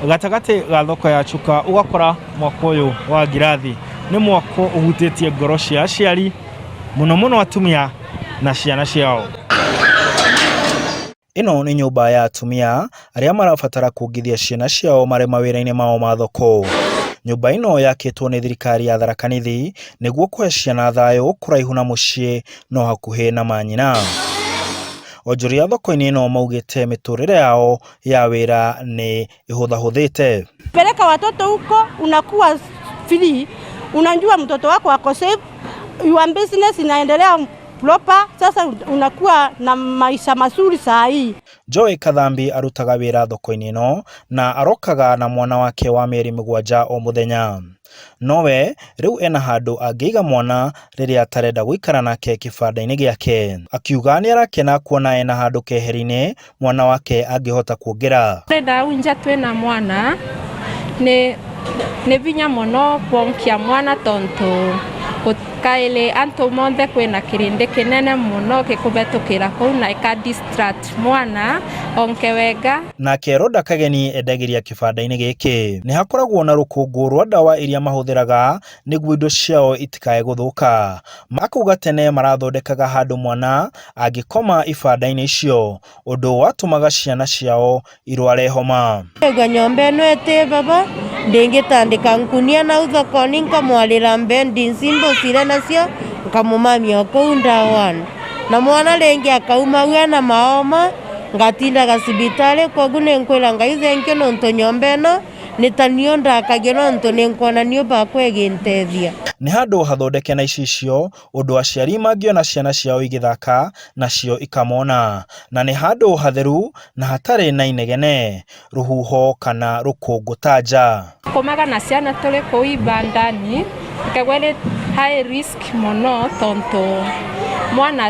Gatagatĩ ga thoko ya Chuka ũgakora mwako ũyũ wa ngirathi nĩ mwako ũhutĩtie ngoro cia aciari mũno mũno atumia na ciana ciao. Ĩno nĩ nyũmba ya atumia arĩa marabatara kuongithia ciana ciao marĩ mawĩra-inĩ mao ma thoko. Nyũmba ĩno yakĩtwo nĩ thirikari ya Tharaka Nithi nĩguo kũhe ciana thayũ kũraihu na mũciĩ no hakuhĩ na manyina. Onjoria thoko-inĩ ĩno maugĩte mĩtũrĩre yao ya wĩra nĩ ĩhũthahũthĩte. Peleka watoto huko, unakuwa free, unajua mtoto wako ako safe, your business inaendelea proper. Sasa unakuwa na maisha mazuri saa hii. Joy Kathambi arutaga wĩra thoko-inĩ ĩno na arokaga na mwana wake wa mĩeri 7 o mũthenya. Nowe rĩu ena handũ angĩiga mwana rĩrĩa atarenda gũikara nake kĩbanda-inĩ gĩake. Akiuga nĩarakena kuona ena handũ keheri-inĩ mwana wake angĩhota kuongera. Twenda nja twina mwana ni vinya muno kuonkia mwana tontu kaili antu monthe kwina kirindi kinene muno gikubetukira kuu na ika distract mwana onke wega. Nake Roda Kageni endagĩria kĩbanda-inĩ gĩkĩ. Nĩ hakoragwo na rũkũngũ rwa ndawa iria mahũthĩraga nĩguo indo ciao itikae gũthũka. Makauga tene marathondekaga handũ mwana angĩkoma ibanda-inĩ icio, ũndũ watũmaga ciana ciao irware homa. Igua nyomba ĩno ĩtĩ baba ndĩngĩtandĩka nkunia nau thoko-inĩ nkamwarĩra mbendi simple cire nacio nkamũmamia kũu ndawa na mwana rĩngĩ akauma au ena mahoma ngatindaga cibitarĩ koguo nĩnkwĩra Ngai thengiũ nĩũntũ nyomba ĩno nĩ ta niũ ndakagia nĩũntũ nĩnkuona niũ bakwa ĩgĩnteithia. Nĩ handũ hathondeke na icicio ũndũ aciari mangĩona ciana ciao igĩthaka nacio ikamona, na nĩ handũ hatheru na hatarĩ na inegene, rũhuho kana rũkũngũ ta nja. Komaga na ciana tũrĩ kũu ibandani ikagwa ĩrĩ high risk mũno tontu mwana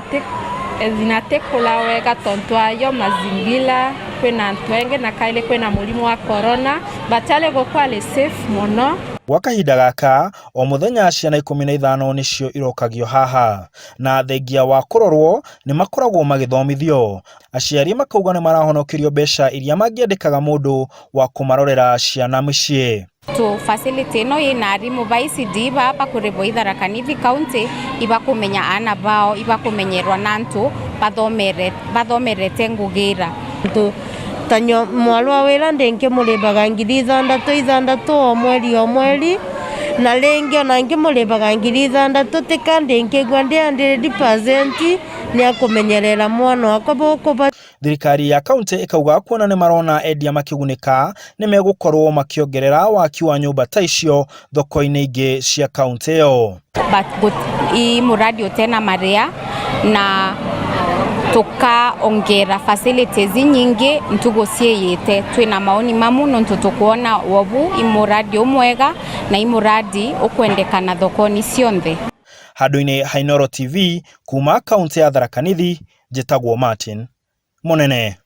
atikũra wega tontu ayo mazingira kwĩna antu engi na kaili kwĩna mũrimũ wa corona but arĩ gũkũ arĩ safe mũno. Gwa kahinda gaka o mũthenya ciana 15 nĩcio irokagio haha, na thengia wa kũrorwo nĩ makoragwo magĩthomithio. Aciari makauga nĩ marahonokerio mbeca iria mangĩandĩkaga mũndũ wa kũmarorera ciana mĩciĩ. Tu facility ino ina arimu ba ECD baba kuribwo Tharaka Nithi County ibakumenya ana bao ibakumenyerwa nantu bathomerete ngugira. Tu tanyo mwalwa wira ndingimulibaga 6,000 6,000 o mweri o mweri na ringi ona ngimulibaga 6,000 tika ndingigua ndi 100% ni akumenyerera mwana wakwa bukuba. Thirikari ya kaunti ikauga kuona nĩ marona endia makĩgunĩka nĩ megũkorwo makĩongerera waki wa nyũmba ta icio thoko-inĩ ingĩ cia kaunti ĩyo. But i muradi utena maria na tukaongera facilities nyingi ntugo ciĩyĩte twina maoni mamu nontu tukuona wobu i muradi umwega na i muradi ukwendekana thoko-inĩ cionthe. Handũ-inĩ ha Inooro TV kuma kaunti ya Tharaka Nithi, njĩtagwo Martin Munene.